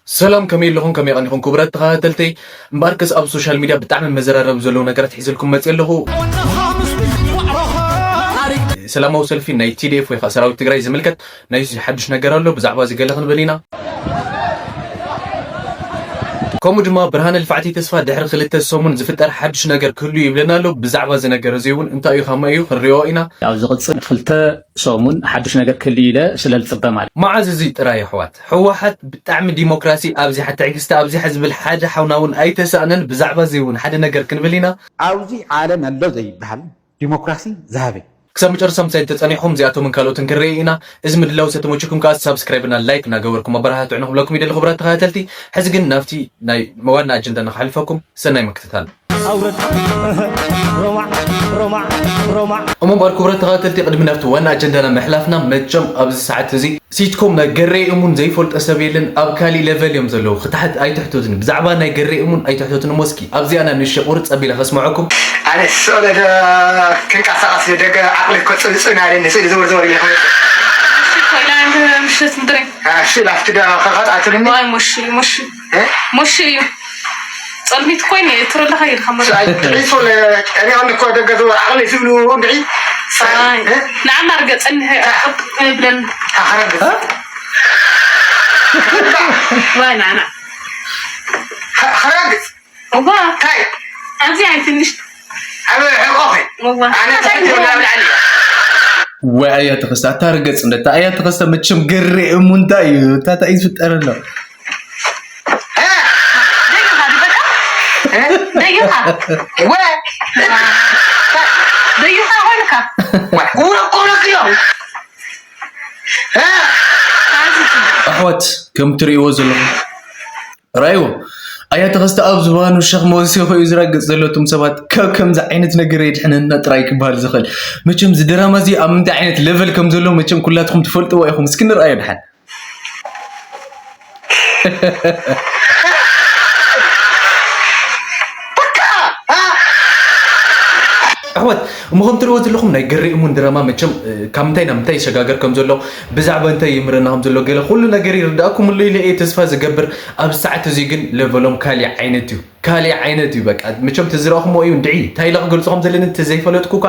ሰላም፣ ከመይ ኣለኹም? ከመይ ቀኒኹም ክቡራት ተኸታተልተይ? እምበኣርከስ ኣብ ሶሻል ሚድያ ብጣዕሚ መዘራረቢ ዘለዉ ነገራት ሒዘልኩም መፅእ ኣለኹ። ሰላማዊ ሰልፊ ናይ ቲ ዲ ኤፍ ወይ ከዓ ሰራዊት ትግራይ ዝምልከት ናይ ሓዱሽ ነገር ኣሎ። ብዛዕባ እዚ ገለ ክንብል ኢና። ከምኡ ድማ ብርሃነ ልፍዓተይ ተስፋ ድሕሪ ክልተ ሰሙን ዝፍጠር ሓዱሽ ነገር ክህሉ ይብለና ኣሎ። ብዛዕባ እዚ ነገር እዚ እውን እንታይ እዩ ከመይ እዩ ክንሪኦ ኢና። ኣብ ዝቕፅል ክልተ ሰሙን ሓዱሽ ነገር ክህሉ ኢለ ስለ ዝፅበ ማለት። መዓዝ እዚ ጥራይ ኣሕዋት? ህወሓት ብጣዕሚ ዲሞክራሲ ኣብዚሓ፣ ትዕግስቲ ኣብዚሓ ዝብል ሓደ ሓውና እውን ኣይተሳእነን። ብዛዕባ እዚ እውን ሓደ ነገር ክንብል ኢና። ኣብዚ ዓለም ኣሎ ዘይበሃል ዲሞክራሲ ዝሃበ። ክሳብ መጨረሻ ምሳይ እንተጸኒሕኩም እዚኣቶምን ካልኦትን ክንርኢ ኢና። እዚ ምድላው ዝተመቸኩም ከኣ ሳብስክራይብ እና ላይክ እናገበርኩም ኣበረታትዑ ንክብለኩም ይደሊ ክቡራት ተኸታተልቲ። ሕዚ ግን ናብቲ ናይ ዋና ኣጀንዳ ንክሓልፈኩም ሰናይ ምክትታል። ኣውረድ ሮማዕ ሮማዕ ሮማዕ። እሞ እምበኣር ክቡራት ተኸታተልቲ፣ ቅድሚ ናብቲ ዋና ኣጀንዳና ምሕላፍና፣ መቸም ኣብዚ ሰዓት እዚ ሲትኮም ናይ ገሬ እሙን ዘይፈልጦ ሰብ የለን። ኣብ ካሊእ ሌቨል እዮም ዘለዉ። ክታሕት ኣይትሕተቱኒ፣ ብዛዕባ ናይ ገሬ እሙን ኣይትሕተቱኒ። እሞ እስኪ ኣብዚኣ ና ንእሽተይ ቁርፅ ኣቢለ ከስምዐኩም። ኣነ ስእለ ዶ ክንቀሳቐስ ደገ ዓቕሊ እኮ ጽንጽን ኣለኒ። ስእሊ ዘወር ዘወር ኢለ ክመጽእ። እሺ፣ ኮይላ እንደ ምሽት ምድረይ። እሺ፣ ላፍቲ ዶ ከቐጣትልኒ? ዋይ፣ ሙሺ፣ ሙሺ። እ? ሙሺ እዩ። ጸልሚት ኮይነ ትረለኻ ኢልካ ማለት። ኣይ፣ ጥዒት ወለ፣ እኔ ኣሁን እኮ ደገ ዘወር ዓቕሊ ስብሉ እንድዒ። ኣይ፣ እ? ንዓና ርገ ጸንሐ፣ እ? ብለን። ታኸረግጽ። እ? ዋይ፣ ንዓና። ኸ-፣ ኸረግጽ። እዋ፣ እንታይ? ኣብዚ ኣይ ትንሽ። ኣብ ሕቆኺ። እዋ። ኣነ እንታይ ትሕቲ ወላ ኣብ ላዕሊ። ወይ ኣያ ተኸስተ፣ ኣታ ርገጽ እንደ፣ ኣታ ኣያ ተኸስተ፣ መቸም ገሬ እሙ እንታይ እዩ? እታ እንታይ እዩ ዝፍጠር ኣሎ? እ? ደይኻ ድበቃ? እ? ደይኻ? ወ-፣ ደይኻ ኮይንካ? ወ-፣ ወ-፣ ቆሎ ክዮ። እ? ኣሕዋት፣ ከም ትርእይዎ ዘለኹም፣ ራይዎ፣ ኣያ ተኸስተ ኣብ ዝባኑ ሸኽሚ ወሲኹ እዩ ዝረግጽ ዘሎ። እቶም ሰባት ካብ ከምዚ ዓይነት ነገር የድሕነና ጥራይ ክበሃል ዝኽእል። መቸም እዚ ድራማ እዚ ኣብ ምንታይ ዓይነት ሌቨል ከም ዘሎ መቸም ኩላትኩም ትፈልጥዎ ኢኹም። እስኪ ንርኣዮ ድሓን። ኣሕዋት፣ እሞ ከም ትርእይዎ ዘለኹም ናይ ገሬ እሙን ድራማ መቸም፣ እ፣ ካብ ምንታይ ናብ ምንታይ ይሰጋገር ከም ዘሎ፣ ብዛዕባ እንታይ ይምህረና ከም ዘሎ ገለ ኩሉ ነገር ይርዳእኩም ኣሎ ኢለ እየ ተስፋ ዝገብር። ኣብዚ ሰዓት እዚ ግን ሌቨሎም ካሊእ ዓይነት እዩ። ካሊእ ዓይነት እዩ። በቃ መቸም ተዝረእኹሞ እዩ እንድዒ እንታይ ኢለ ክገልጾ ከም ዘለኒ እንተዘይፈለጥኩ እኳ።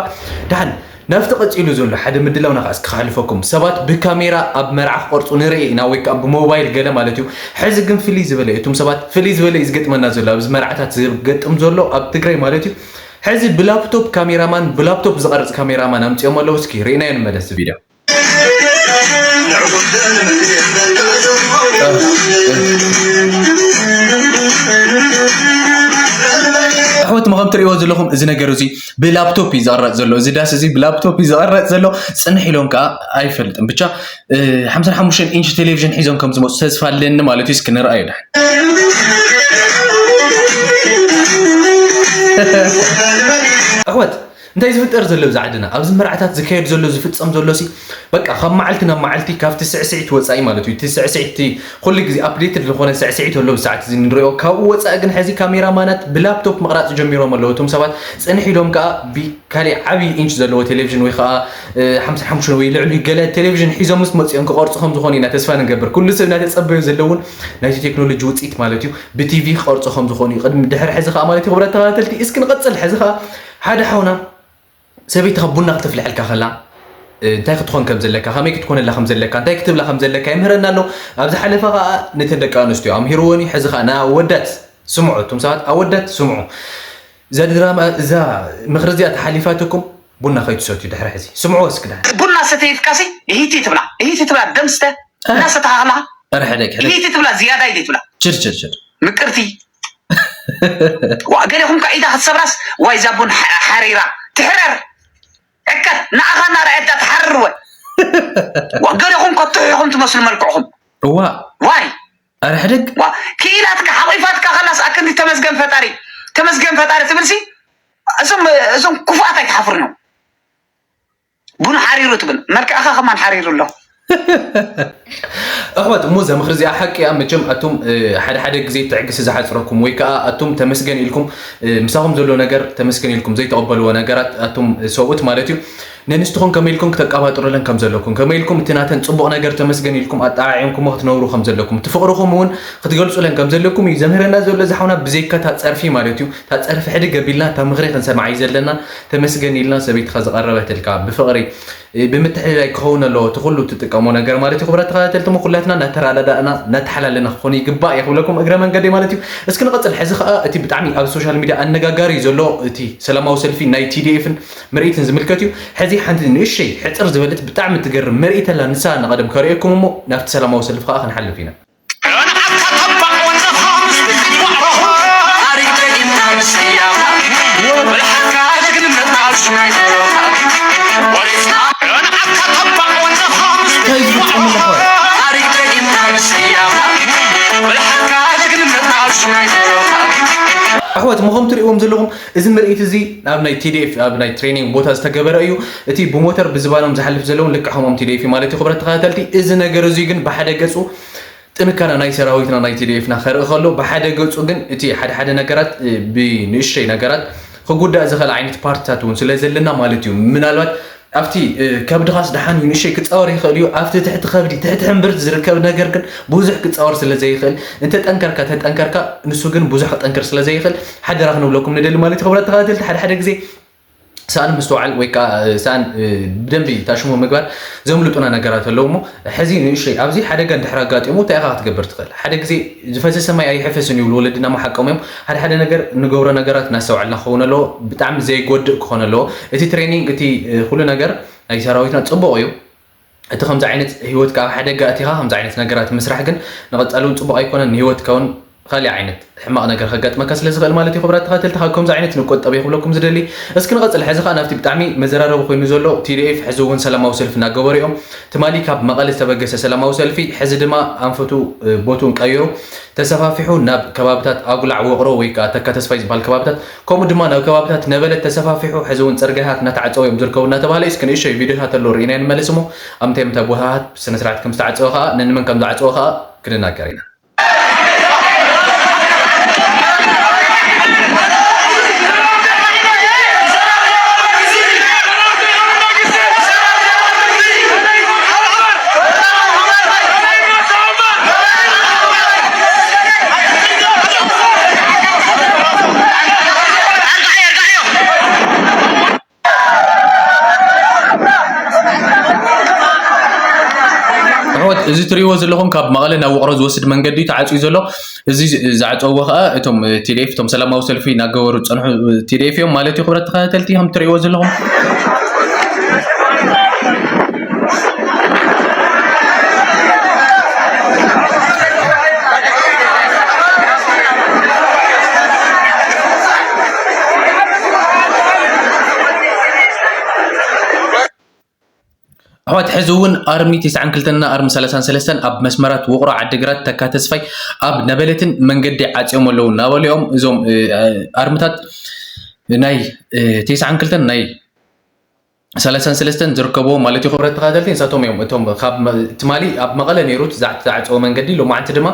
ደሓን ናብቲ ቀጺሉ ዘሎ ሓደ ምድላውና ከኣ እስኪ ክሓልፈኩም። ሰባት ብካሜራ ኣብ መርዓ ክቐርጹ ንርኢ ኢና ወይ ከኣ ብሞባይል ገለ ማለት እዩ። ሕዚ ግን ፍልይ ዝበለ እዩ። እቶም ሰባት ፍልይ ዝበለ እዩ ዝገጥመና ዘሎ ኣብዚ መርዓታት ዝገጥም ዘሎ ኣብ ትግራይ ማለት እዩ። ሕዚ ብላፕቶፕ ካሜራማን፣ ብላፕቶፕ ዝቐርጽ ካሜራማን ኣምጺኦም ኣለዉ። እስኪ ርኢናዮ ንመለስ ቪድዮ። ኣሕዋት፣ ከም ትርእይዎ ዘለኹም እዚ ነገር እዚ ብላፕቶፕ እዩ ዝቐረጽ ዘሎ። እዚ ዳስ እዚ ብላፕቶፕ እዩ ዝቐረጽ ዘሎ። ጽንሕ ኢሎም ከኣ ኣይፈልጥን። ብቻ፣ እ፣ ሓምሳን ሓሙሽተን ኢንች ቴሌቪዥን ሒዞም ከም ዝመጹ ተስፋ ኣለኒ ማለት እዩ። እስኪ ንርኣዮ ደሓን። ኣሕዋት፣ እንታይ ዝፍጠር ዘሎ ኣብዚ ዓድና? ኣብዚ መርዓታት ዝካየድ ዘሎ፣ ዝፍጸም ዘሎ ሲ፣ በቃ ካብ መዓልቲ ናብ መዓልቲ ካብቲ ስዕስዒት ወጻኢ ማለት እዩ። እቲ ስዕስዒት፣ እቲ ኩሉ ግዜ ኣፕዴትድ ዝኾነ ስዕስዒት ኣሎ ብሰዓት እዚ ንሪኦ። ካብኡ ወጻኢ ግን ሕዚ ካሜራማናት ብላፕቶፕ ምቕራጽ ጀሚሮም ኣለዉ። እቶም ሰባት ጽንሕ ኢሎም ከኣ ብ-፣ ካሊእ ዓብዪ ኢንች ዘለዎ ቴሌቪዥን ወይ ከኣ፣ እ፣ ሓምሳ ሓሙሽተ ወይ ልዕሊ ገለ ቴሌቪዥን ሒዞም ምስ መጽኦም ክቐርጹ ከም ዝኾኑ ኢና ተስፋ ንገብር። ኩሉ ሰብ እናተጸበዮ ዘለውን ናይቲ ቴክኖሎጂ ውጽኢት ማለት እዩ። ብቲቪ ክቐርጹ ከም ዝኾኑ እዩ። ቅድሚ ድሕሪ ሕዚ ከኣ ማለት እዩ፣ ክቡራት ተኸታተልቲ፣ እስኪ ንቐጽል። ሕዚ ከኣ ሓደ ሓውና ሰበይትኻ ቡና ክተፍልሐልካ ከላ፣ እ፣ እንታይ ክትኾን ከም ዘለካ፣ ከመይ ክትኮነላ ከም ዘለካ፣ እንታይ ክትብላ ከም ዘለካ ይምህረና ኣሎ። ኣብ ዝሓለፈ ከኣ ነተን ደቂ ኣንስትዮ ኣምሂርወን እዩ። ሕዚ ከኣ ንኣወዳት ስምዑ፣ እቶም ሰባት ኣወዳት ስምዑ። እዛ ድራማ፣ እዛ ምኽሪ እዚኣ ተሓሊፋትኩም ቡና ከይትሰትዩ ድሕሪ ሕዚ። ስምዑ እስኪ ደሓን። ቡና ሰተይፍካሲ፣ እሂቲ ትብላ፣ እሂቲ ትብላ፣ ደምስተ፣ እ። እናሰተኻ ከለኻ፣ ኧረ ሕደግ፣ ሕደግ። እሂቲ ትብላ፣ ዝያዳ ኢለ ትብላ። ችር፣ ችር፣ ችር። ምቅርቲ። ዋ፣ ገለኹም ከ ኢዳ ክትሰብራስ፣ ዋይ፣ እዛ ቡን ሓ-፣ ሓሪራ። ትሕረር። ዕቀት፣ ንኣኻ እናረኣየት ትሓርር ወ። ዋ፣ ገለኹም ከ ትሑ ኢኹም ትመስሉ መልክዕኹም። እዋ። ዋይ። ኣረ ሕደግ። ዋ፣ ክኢላትካ ሓቂፋትካ ከላስ ኣክንዲ ተመስገን ፈጣሪ፣ ተመስገን ፈጣሪ ትብልሲ፣ እዞም፣ እዞም ክፉኣት ኣይትሓፍሩን እዮም። ቡን ሓሪሩ ትብል፣ መልክዕኻ ከማን ሓሪሩ ኣሎ። ኣሕዋት፣ እሞ እዛ ምኽሪ እዚኣ ሓቂ እያ። መቸም ኣቱም ሓደ ሓደ ግዜ ትዕግስቲ ዝሓፅረኩም ወይ ከዓ ኣቱም ተመስገን ኢልኩም ምሳኹም ዘሎ ነገር ተመስገን ኢልኩም ዘይተቐበልዎ ነገራት፣ ኣቱም ሰብኡት ማለት እዩ፣ ነንስትኹም ከመይ ኢልኩም ክተቀባጥሩለን ከም ዘለኩም፣ ከመይ ኢልኩም እቲ ናተን ፅቡቕ ነገር ተመስገን ኢልኩም ኣጠዓዒምኩሞ ክትነብሩ ከም ዘለኩም፣ እቲ ፍቕርኹም እውን ክትገልፁለን ከም ዘለኩም እዩ ዘምህረና ዘሎ እዚ ሓውና። ብዘይካ እታ ፀርፊ ማለት እዩ፣ እታ ፀርፊ ሕድግ ኣቢልና እታ ምኽሪ ክንሰምዓ እዩ ዘለና። ተመስገን ኢልና ሰበይትኻ ዝቐረበትልካ ብፍቕሪ ብምትሕልላይ ክኸውን ኣለዎ እቲ ኩሉ እትጥቀሞ ነገር ማለት እዩ። ክቡራት ተኸታተልቲ፣ ኩላትና እናተረዳዳእና እናተሓላለና ክኾን ይግባእ እየ ክብለኩም እግረ መንገደይ ማለት እዩ። እስኪ ንቐፅል። ሕዚ ከዓ እቲ ብጣዕሚ ኣብ ሶሻል ሚድያ ኣነጋጋሪ ዘሎ እቲ ሰላማዊ ሰልፊ ናይ ቲ ዲ ኤፍን ምርኢትን ዝምልከት እዩ። ሕዚ ሓንቲ ንእሸይ ሕፅር ዝበለት ብጣዕሚ ትገርም ምርኢት ኣላ፣ ንሳ ንቐደም ከርእየኩም እሞ ናብቲ ሰላማዊ ሰልፊ ከዓ ክንሓልፍ ኢና። ኣሕዋት፣ ምኸም ትርእዎም ዘለኹም እዚ ምርኢት እዚ ኣብ ናይ ቲ ዲ ኤፍ ኣብ ናይ ትሬኒንግ ቦታ ዝተገበረ እዩ። እቲ ብሞተር ብዝባኖም ዝሓልፍ ዘለውን ልክዕ ከምኦም ቲ ዲ ኤፍ ማለት እዩ። ክብረት ተኸታተልቲ፣ እዚ ነገር እዚ ግን ብሓደ ገፁ ጥንካረ ናይ ሰራዊትና ናይ ቲ ዲ ኤፍና ከርኢ ከሎ፣ ብሓደ ገፁ ግን እቲ ሓደ ሓደ ነገራት፣ እ፣ ብንእሽተይ ነገራት ክጉዳእ ዝኽእል ዓይነት ፓርትታት እውን ስለ ዘለና ማለት እዩ። ምናልባት ኣብቲ፣ እ፣ ከብድኻስ ደሓን እዩ፣ ንእሽተይ ክፃወር ይኽእል እዩ። ኣብቲ ትሕቲ ከብዲ፣ ትሕቲ ሕምብርቲ ዝርከብ ነገር ግን ብዙሕ ክፃወር ስለ ዘይኽእል፣ እንተጠንከርካ፣ ተጠንከርካ፣ ንሱ ግን ብዙሕ ክጠንክር ስለ ዘይኽእል፣ ሓደራ ክንብለኩም ንደሊ ማለት እዩ። ክቡራት ተኸታተልቲ፣ ሓደ ሓደ ግዜ ሰኣን ምስትውዓል ወይ ከዓ፣ እ፣ ሰኣን፣ እ፣ ብደንቢ ታሽሙ ምግባር ዘምልጡና ነገራት ኣለዉ እሞ፣ ሕዚ ንእሽተይ ኣብዚ ሓደጋ እንድሕር ኣጋጢሙ እንታይ ኢኻ ክትገብር ትኽእል? ሓደ ግዜ ዝፈሰሰ ማይ ኣይሕፈስን ይብሉ ወለድና፣ መሓቆም እዮም። ሓደ ሓደ ነገር ንገብሮ ነገራት እናስተውዓልና ክኸውን ኣለዎ። ብጣዕሚ ዘይጎድእ ክኾን ኣለዎ። እቲ ትሬኒንግ፣ እቲ፣ እ፣ ኩሉ ነገር ናይ ሰራዊትና ጽቡቕ እዩ። እቲ ከምዚ ዓይነት ህይወትካ ኣብ ሓደጋ ኣእቲኻ ከምዚ ዓይነት ነገራት ምስራሕ ግን ንቐጻሊ እውን ጽቡቕ ኣይኮነን። ንህይወትካ እውን ካልእ ዓይነት ሕማቕ ነገር ከጋጥመካ ስለ ዝኽእል ማለት እዩ። ክቡራት ተኸታተልቲ፣ ካብ ከምዚ ዓይነት ንቆጠብ እየ ክብለኩም ዝደሊ። እስኪ ንቐጽል። ሕዚ ኸኣ ናብቲ ብጣዕሚ መዘራረቢ ኮይኑ ዘሎ፣ ቲ ዲ ኤፍ ሕዚ እውን ሰላማዊ ሰልፊ እናገበሩ እዮም። ትማሊ ካብ መቐለ ዝተበገሰ ሰላማዊ ሰልፊ፣ ሕዚ ድማ ኣንፈቱ፣ እ፣ ቦቱን ቀይሩ ተሰፋፊሑ ናብ ከባብታት ኣጉላዕ፣ ውቕሮ ወይ ከዓ ተካ ተስፋይ ዝበሃል ከባብታት፣ ከምኡ ድማ ናብ ከባብታት ነበለት ተሰፋፊሑ፣ ሕዚ እውን ጽርግያታት እናተዓጸው እዮም ዝርከቡ እናተባህለ እዩ። እስኪ ንእሽተይ ቪድዮታት ኣሎ ርኢና ንመለስ እሞ፣ ኣብ ምንታይ ምንታይ ቦታታት ብስነ ስርዓት ከም ዝተዓጸወ ከዓ፣ ነንመን ከም ዝዓጸወ ከዓ ክንናገር ኢና። ኣሕዋት፣ እዚ ትሪእዎ ዘለኹም ካብ መቐለ ናብ ውቕሮ ዝወስድ መንገዲ ተዓፅዩ ዘሎ። እዚ ዝዓፀዎ ከዓ እቶም ቲ ዲ ኤፍ፣ እቶም ሰላማዊ ሰልፊ እናገበሩ ዝፀንሑ ቲ ዲ ኤፍ እዮም ማለት እዩ። ክብረት ተኸታተልቲ፣ ከም ትሪእዎ ዘለኹም ኣሕዋት፣ ሕዚ እውን ኣርሚ ተስዓን ክልተን እና ኣርሚ ሰላሳን ሰለስተን ኣብ መስመራት ውቕሮ፣ ዓዲግራት፣ ተካ ተስፋይ፣ ኣብ ነበለትን መንገዲ ዓፅዮም ኣለዉ እናበሉ እዮም። እዞም፣ እ፣ ኣርምታት ናይ፣ እ፣ ተስዓን ክልተን ናይ ሰላሳን ሰለስተን ዝርከብዎ ማለት እዩ። ክብረት ተኸታተልቲ፣ ንሳቶም እዮም እቶም ካብ መ-፣ ትማሊ ኣብ መቐለ ነይሩ እቲ ዝዓ-፣ ዝተዓፀወ መንገዲ፣ ሎማዕንቲ ድማ፣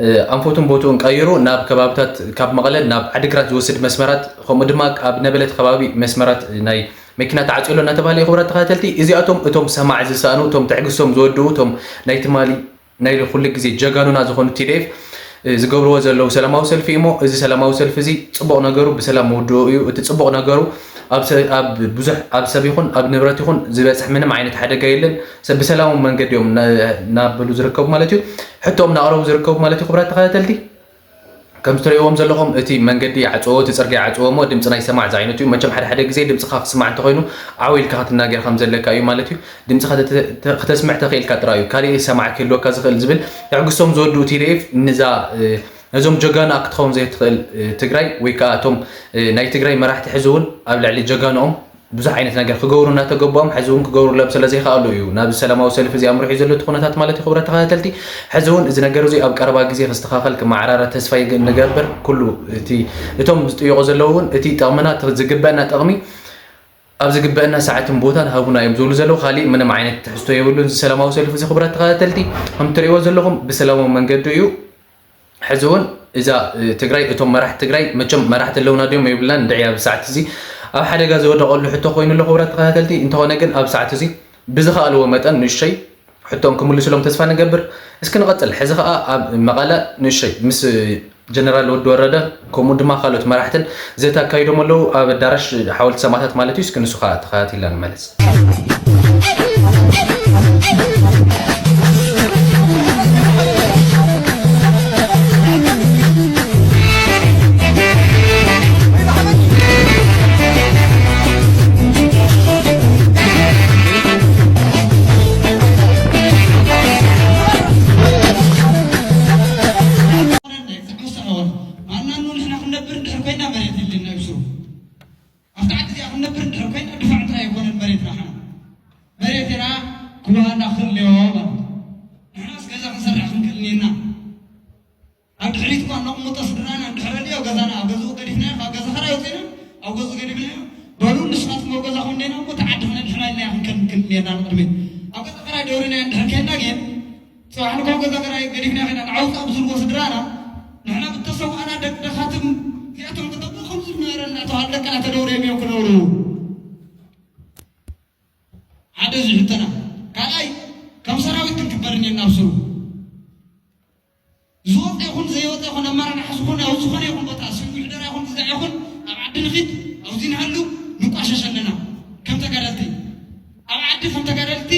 እ፣ ኣንፈቱን ቦትኡን ቀይሩ ናብ ከባብታት፣ ካብ መቐለ ናብ ዓዲግራት ዝወስድ መስመራት፣ ከምኡ ድማ ኣብ ነበለት ከባቢ መስመራት ናይ መኪና ተዓፅዩ ኣሎ እናተባህለ እዩ። ክብረት ተኸታተልቲ፣ እዚኣቶም እቶም ሰማዕ ዝሰኣኑ፣ እቶም ትዕግስቶም ዝወድኡ፣ እቶም ናይ ትማሊ ናይ ኩሉ ግዜ ጀጋኑና ዝኾኑ ቲ ዲ ኤፍ፣ እ፣ ዝገብርዎ ዘለዉ ሰላማዊ ሰልፊ እዩ እሞ፣ እዚ ሰላማዊ ሰልፊ እዚ ጽቡቕ ነገሩ ብሰላም ምውድኡ እዩ። እቲ ጽቡቕ ነገሩ ኣብ ሰ-፣ ኣብ ብዙሕ፣ ኣብ ሰብ ይኹን ኣብ ንብረት ይኹን ዝበጽሕ ምንም ዓይነት ሓደጋ የለን። ሰብ ብሰላማዊ መንገዲ እዮም እና-፣ እናበሉ ዝርከቡ ማለት እዩ። ሕቶኦም እናቕረቡ ዝርከቡ ማለት እዩ። ክቡራት ተኸታተልቲ፣ ከም ትርእይዎም ዘለኹም እቲ መንገዲ ይዓጽዎ፣ እቲ ጽርግያ ይዓጽዎ እሞ ድምጺ ናይ ሰማዕ ዝዓይነቱ እዩ። መቸም ሓደ ሓደ ግዜ ድምጽኻ ክስማዕ እንተኾይኑ ዓው ኢልካ ክትናገር ከም ዘለካ እዩ ማለት እዩ። ድምጽኻ ክተ-፣ ክተስምዕ ተኽኢልካ ጥራይ እዩ። ካሊእ ሰማዕ ክህልወካ ዝኽእል ዝብል ትዕግስቶም ዝወድኡ ቲ ዲ ኤፍ ንዛ፣ እ፣ ነዞም ጀጋኑኣ ክትኸውን ዘይትኽእል፣ እ፣ ትግራይ ወይ ከዓ እቶም፣ እ፣ ናይ ትግራይ መራሕቲ ሕዚ እውን ኣብ ልዕሊ ጀጋኑኦም ብዙሕ ዓይነት ነገር ክገብሩ እናተገበኦም ሕዚ እውን ክገብሩሎም ስለ ዘይከኣሉ እዩ ናብዚ ሰላማዊ ሰልፊ እዚ ኣምሪሑ ዘሎ እቲ ኩነታት ማለት እዩ። ክቡራት ተኸታተልቲ፣ ሕዚ እውን እዚ ነገር እዚ ኣብ ቀረባ ግዜ ክስተኻኸል ክመዓራረ ተስፋ ይግ-፣ ንገብር። ኩሉ እቲ፣ እቶም ዝጥይቑ ዘለዉ እውን እቲ ጠቕምና፣ እቲ ዝግበአና ጠቕሚ ኣብ ዝግበአና ሰዓትን ቦታን ሃቡና እዮም ዝብሉ ዘለዉ። ካሊእ ምንም ዓይነት ትሕዝቶ የብሉን። እዚ ሰላማዊ ሰልፊ እዚ ክቡራት ተኸታተልቲ፣ ከም ትርእይዎ ዘለኹም ብሰላማዊ መንገዲ እዩ። ሕዚ እውን እዛ ትግራይ፣ እቶም መራሕቲ ትግራይ መቸም መራሕቲ ኣለውና ድዮም የብልናን እንድዒ ኣብዚ ሰዓት እዚ ኣብ ሓደጋ ዝወደቐሉ ሕቶ ኮይኑ ኣሎ ክቡራት ተኸታተልቲ። እንተኾነ ግን ኣብ ሰዓት እዚ ብዝኸኣልዎ መጠን ንእሽተይ ሕቶም ክምልስሎም ተስፋ ንገብር። እስኪ ንቐፅል። ሕዚ ኸዓ ኣብ መቐለ ንእሽተይ ምስ ጀነራል ወዲ ወረደ ከምኡ ድማ ካልኦት መራሕትን ዘተ ኣካይዶም ኣለዉ ኣብ ኣዳራሽ ሓወልቲ ሰማእታት ማለት እዩ። እስኪ ንሱ ኸዓ ተኸታቲልና ንመለስ። ማናኑ ንሕና ክንነብር እንድሕር ኮይና መሬት የድልየና እዩ ስሩ። ኣብቲ ዓዲ እዚኣ ክንነብር እንድሕር ኮይና ድፋዕ ጥራይ ኣይኮነን መሬት ናሕና መሬትና ክወሃና ክልዮ ማለት ንሕናስ ገዛ ክንሰርሕ ክንክእል እኒና ኣብ ድሕሪት እኳ እነቕምጦ ስድራና እንድሕር ኣልዮ ገዛና ኣብ ገዝኡ ገዲፍናዮ ካብ ገዛ ኸራይ ወፂና ኣብ ገዝኡ ገዲፍናዮ በሉ ንስኻትኩም ኣብ ገዛኹም እኒና እሞ ተዓዲ ክነድሕና ኢልና ክንከል ክንክእል እኒና ንቅድሚት ኣብ ገዛ ኸራይ ደውሪናዮ እንድሕር ከይና ግን ፅባሕ ንግሆ ገዛ ገራይ ገዲፍና ኸይና ንዓውፃ ብዝብልዎ ስድራና ንሕና ብተሰውኣና ደቂ ደኻትም እዚኣቶም ክጠብኡ ከም ዝነበረ እናተባሃሉ ደቅና ተደውርዮም እዮም ክነብሩ። ሓደ እዚ ሕቶና ካልኣይ ከም ሰራዊት ክንክበር እኒና ኣብ ስሩ ዝወፀ ይኹን ዘይወፀ ይኹን ኣመራርሓ ዝኾነ ኣብ ዝኾነ ይኹን ቦታ ስም ምሕደራ ይኹን ግዛዕ ይኹን ኣብ ዓዲ ንኺድ ኣብዚ ንሃሉ ንቋሸሽ ኣለና ከም ተጋደልቲ ኣብ ዓዲ ከም ተጋደልቲ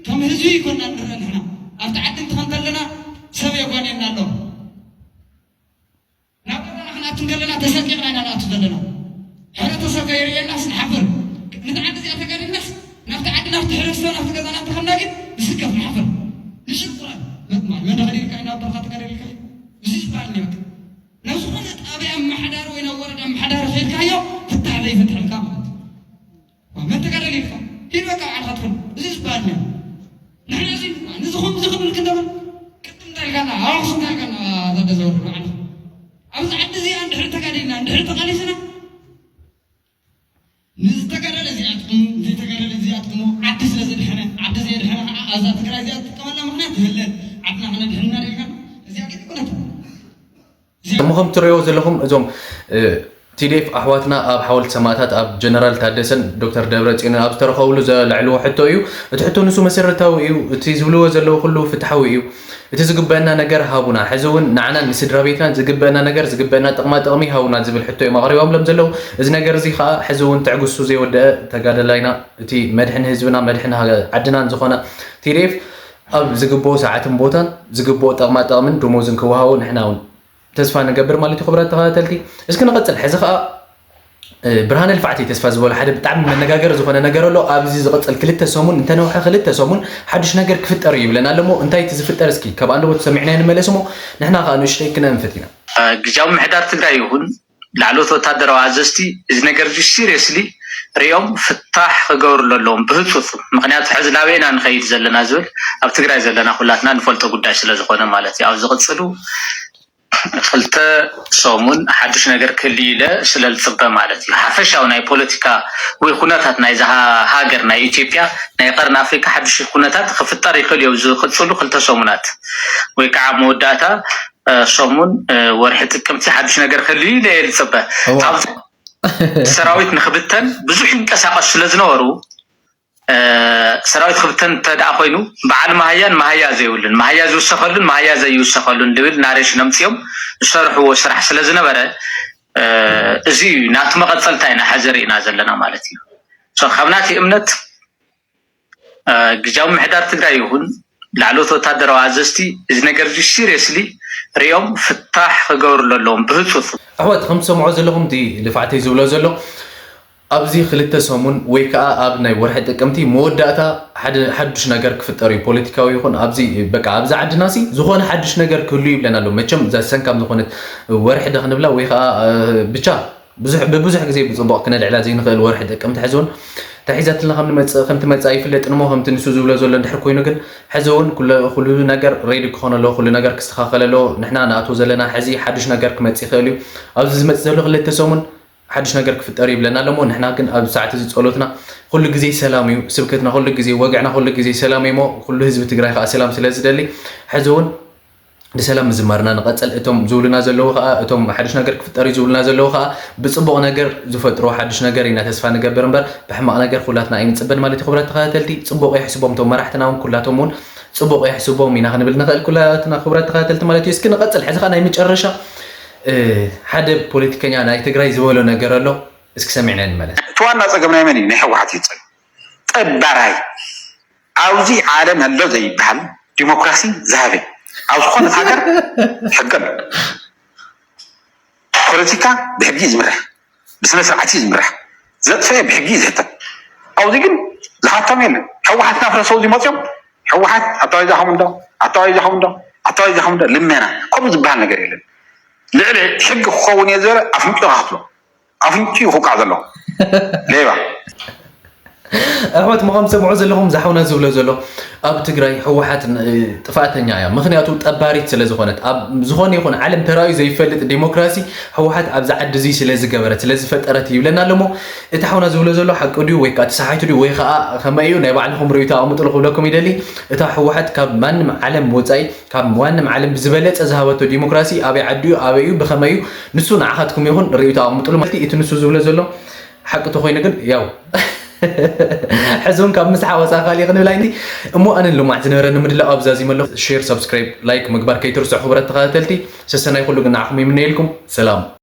ከም ህዝቢ ይኮና ንረአ ንሕና ኣብቲ ዓዲ እንትኸን ተለና ሰብ የጓንየና ኣሎ ናብ ገዛና ክንኣቱ እንከለና ተሰቂቕና ኢና ንኣቱ ዘለና ሕብረተሰብ ከይርእየናስ ንሓፍር ነቲ ዓዲ እዚኣ ተጋዲልናስ ናብቲ ዓዲ ናብቲ ሕብረተሰብ ናብቲ ገዛና እንተኸድና ግን ንስከፍ ንሓፍር ንሽቁረን መን ተኸዲልካ እዩ ናብ በረኻ ተጋዲልካ እዩ እዚ ዝበሃል እኒኦ ናብ ዝኾነ ጣብያ ኣመሓዳሪ ወይ ናብ ወረዳ ኣመሓዳሪ ከይድካዮ ፍታሕ ዘይፈትሐልካ ማለት እዩ መተጋደል ኢልካ ሂድ በቃ ባዕልካ ትኾን እዚ ዝበሃል ነው ንሕና እዚ ንዚ ከምዚ ክብል ክንደብል ቅድም እንታይ ኢልካና ኣዋክስ እንታይ ኢልካና ዘደዘወር ባዕልካ ኣብዚ ዓዲ እዚኣ እንድሕር ተጋዲልና እንድሕር ተቃሊስና ንዝተጋደለ እዚኣ ጥቅሙ ዘይተጋደለ እዚኣ ጥቅሙ ዓዲ ስለ ዘድሐነ ዓዲ ዘየድሐነ ከዓ ኣብዛ ትግራይ እዚኣ ትጥቀመላ ምክንያት የለን ዓድና ክነድሕን ኢና ኢልካ እዚኣ ግን ይኮነት እሞ ከም ትሪእዎ ዘለኹም እዞም ቲዲኤፍ ኣሕዋትና ኣብ ሓወልቲ ሰማእታት ኣብ ጀነራል ታደሰን ዶክተር ደብረፅዮንን ኣብ ዝተረኸብሉ ዘልዕልዎ ሕቶ እዩ። እቲ ሕቶ ንሱ መሰረታዊ እዩ። እቲ ዝብልዎ ዘለዉ ኩሉ ፍትሓዊ እዩ። እቲ ዝግበአና ነገር ሃቡና። ሕዚ እውን ንዓናን ንስድራ ቤትናን ዝግበአና ነገር ዝግበአና ጥቕማ ጥቕሚ ሃቡና ዝብል ሕቶ እዮም ኣቕሪቦምሎም ዘለዉ። እዚ ነገር እዚ ከዓ ሕዚ እውን ትዕግስቱ ዘይወደአ ተጋደላይና እቲ መድሕን ህዝብና መድሕን ዓድናን ዝኾነ ቲዲኤፍ ኣብ ዝግብኦ ሰዓትን ቦታን ዝግብኦ ጥቕማ ጥቕምን ደሞዝን ክወሃቦ ንሕና እውን ተስፋ ንገብር ማለት እዩ ክቡራት ተኸታተልቲ። እስኪ ንቐፅል። ሕዚ ከዓ ብርሃነ ልፋዕቲ ተስፋ ዝበሎ ሓደ ብጣዕሚ መነጋገሪ ዝኾነ ነገር ኣሎ። ኣብዚ ዝቐፅል ክልተ ሰሙን እንተነውሐ ክልተ ሰሙን ሓዱሽ ነገር ክፍጠር እዩ ይብለና ኣሎ። እሞ እንታይ እቲ ዝፍጠር እስኪ ካብ ኣንደበቱ ሰሚዕናዮ ንመለስ እሞ ንሕና ከዓ ንእሽተይ ክነንፍት ኢና። ግዝያዊ ምሕዳር ትግራይ ይኹን ላዕለዎት ወታደራዊ ኣዘዝቲ እዚ ነገር እዚ ሲሪየስሊ ሪኦም ፍታሕ ክገብርሉ ኣለዎም ብህፁፅ። ምክንያቱ ሕዚ ናበይና ንኸይድ ዘለና ዝብል ኣብ ትግራይ ዘለና ኩላትና ንፈልጦ ጉዳይ ስለዝኾነ ማለት እዩ። ኣብ ዝቕፅሉ ክልተ ሰሙን ሓዱሽ ነገር ክህልዩ ኢለ ስለዝፅበ ማለት እዩ። ሓፈሻዊ ናይ ፖለቲካ ወይ ኩነታት ናይዛ ሃገር ናይ ኢትዮጵያ ናይ ቀርኒ ኣፍሪካ ሓዱሽ ኩነታት ክፍጠር ይኽእል እዩ ዝቕፅሉ ክልተ ሰሙናት ወይ ከዓ መወዳእታ ሰሙን ወርሒ ጥቅምቲ ሓዱሽ ነገር ክህልዩ ኢለ እየ ዝፅበ። ሰራዊት ንክብተን ብዙሕ ይንቀሳቀሱ ስለዝነበሩ ሰራዊት ክብተን እንተ ደኣ ኮይኑ በዓል መሃያን መሃያ ዘይብሉን መሃያ ዝውሰኸሉን መሃያ ዘይውሰኸሉን ልብል ናሬሽን ኣምፅኦም ዝሰርሕዎ ስራሕ ስለዝነበረ እዚ እዩ ናቱ መቐፀልታ ኢና ሐዚ ርኢና ዘለና ማለት እዩ። ካብ ናተይ እምነት ግዝያዊ ምሕዳር ትግራይ ይኹን ላዕለዎት ወታደራዊ ኣዘዝቲ እዚ ነገር እዚ ሲሪየስሊ ሪኦም ፍታሕ ክገብርሉ ኣለዎም ብህፁፅ። ኣሕዋት ከም ትሰምዖ ዘለኹም እቲ ልፋዕተይ ዝብሎ ዘሎ ኣብዚ ክልተ ሰሙን ወይ ከዓ ኣብ ናይ ወርሒ ጥቅምቲ መወዳእታ ሓደ ሓዱሽ ነገር ክፍጠር እዩ ፖለቲካዊ ይኹን ኣብዚ በቃ ኣብዚ ዓድና ሲ ዝኾነ ሓዱሽ ነገር ክህሉ ይብለና ኣሎ መቸም እዛ ሰንካም ዝኾነት ወርሒ ደ ክንብላ ወይ ከዓ ብቻ ብዙሕ ብብዙሕ ግዜ ብፅቡቕ ክነልዕላ ዘይንኽእል ወርሒ ጥቅምቲ ሕዚ እውን ተሒዛትልና ከም ንመፅእ ከም ትመፅእ ኣይፍለጥን እሞ ከምቲ ንሱ ዝብሎ ዘሎ እንድሕር ኮይኑ ግን ሕዚ እውን ኩሉ ነገር ሬዲ ክኾን ኣለዎ ኩሉ ነገር ክስተኻኸል ኣለዎ ንሕና ንኣትዎ ዘለና ሕዚ ሓዱሽ ነገር ክመፅእ ይኽእል እዩ ኣብዚ ዝመፅእ ዘሎ ክልተ ሰሙን ሓድሽ ነገር ክፍጠር ይብለና ኣሎ እሞ ንሕና ግን ኣብ ሰዓት እዚ ጸሎትና ኩሉ ግዜ ሰላም እዩ፣ ስብከትና ኩሉ ግዜ፣ ወግዕና ኩሉ ግዜ ሰላም እዩ እሞ ኩሉ ህዝቢ ትግራይ ከዓ ሰላም ስለ ዝደሊ ሕዚ እውን ብሰላም ምዝማርና ንቐጽል። እቶም ዝብሉና ዘለዉ ከዓ እቶም ሓድሽ ነገር ክፍጠር እዩ ዝብሉና ዘለዉ ከዓ ብፅቡቕ ነገር ዝፈጥሮ ሓድሽ ነገር ኢና ተስፋ ንገብር እምበር ብሕማቕ ነገር ኩላትና ኣይንፅበን ማለት እዩ። ክቡራት ተኸታተልቲ ፅቡቕ የሕስቦም፣ እቶም መራሕትና እውን ኩላቶም እውን ፅቡቕ የሕስቦም ኢና ክንብል ንኽእል ኩላትና ክቡራት ተኸታተልቲ ማለት እዩ። እስኪ ንቐጽል። ሕዚ ከዓ ናይ መጨረሻ ሓደ ፖለቲከኛ ናይ ትግራይ ዝበሎ ነገር ኣሎ። እስኪ ሰሚዕና ንመለስ። እቲ ዋና ፀገም ናይ መን እዩ? ናይ ህወሓት እዩ ፀገም። ጠባራይ ኣብዚ ዓለም ኣሎ ዘይበሃል ዲሞክራሲ ዝሃበ ኣብ ዝኾነት ሃገር ሕጊ ኣሎ። ፖለቲካ ብሕጊ እዩ ዝምራሕ፣ ብስነ ስርዓት እዩ ዝምራሕ። ዘጥፈኤ ብሕጊ እዩ ዝሕተት። ኣብዚ ግን ዝሓቶም የለን። ህወሓት እናፍረሰው ዝመፅኦም ህወሓት ኣታዋይ ዛኹም እንዶ ኣታዋይ ዛኹም እንዶ ኣታዋይ ዛኹም እንዶ ልመና ከምኡ ዝበሃል ነገር የለን። ልዕሊ ሕጊ ክኸውን እየ ዝበለ ኣፍንጭ ካትሎ ኣፍንጭ ይኹቃዕ ዘሎ ሌባ። ኣሕዋት ምኸም ሰምዑ ዘለኹም ዝሓውና ዝብሎ ዘሎ ኣብ ትግራይ ህወሓት ጥፋእተኛ እያ። ምክንያቱ ጠባሪት ስለ ዝኾነት ኣብ ዝኾነ ይኹን ዓለም ተራእዩ ዘይፈልጥ ዲሞክራሲ ህወሓት ኣብዚ ዓዲ እዚ ስለ ዝገበረት ስለ ዝፈጠረት ይብለና ኣለሞ። እቲ ሓውና ዝብሎ ዘሎ ሓቂ ድዩ ወይ ከዓ ተሳሓይቱ ድዩ ወይ ከዓ ከመይ እዩ? ናይ ባዕልኹም ርእይቶ ኣቕምጥሉ ክብለኩም ይደሊ። እታ ህወሓት ካብ ማንም ዓለም ወፃኢ ካብ ዋንም ዓለም ብዝበለፀ ዝሃበቶ ዲሞክራሲ ኣበይ ዓዲ እዩ ኣበይ እዩ ብኸመይ እዩ ንሱ ንዓኻትኩም ይኹን ርእይቶ ኣቕምጥሉ ማለት እቲ ንሱ ዝብሎ ዘሎ ሓቂ ተኮይኑ ግን ያው ሕዚ እውን ካብ ምስሓ ወፃ ካሊእ ክንብል ኣይኒ እሞ ኣነ ልማዕ ዝነበረኒ ምድላው ኣብዛዚመ ኣለኹ። ሼር፣ ሰብስክራይብ፣ ላይክ ምግባር ከይትርስዑ ክቡራት ተኸታተልቲ። ሰሰናይ ኩሉ ግን ንዓኹም ይምነየልኩም። ሰላም።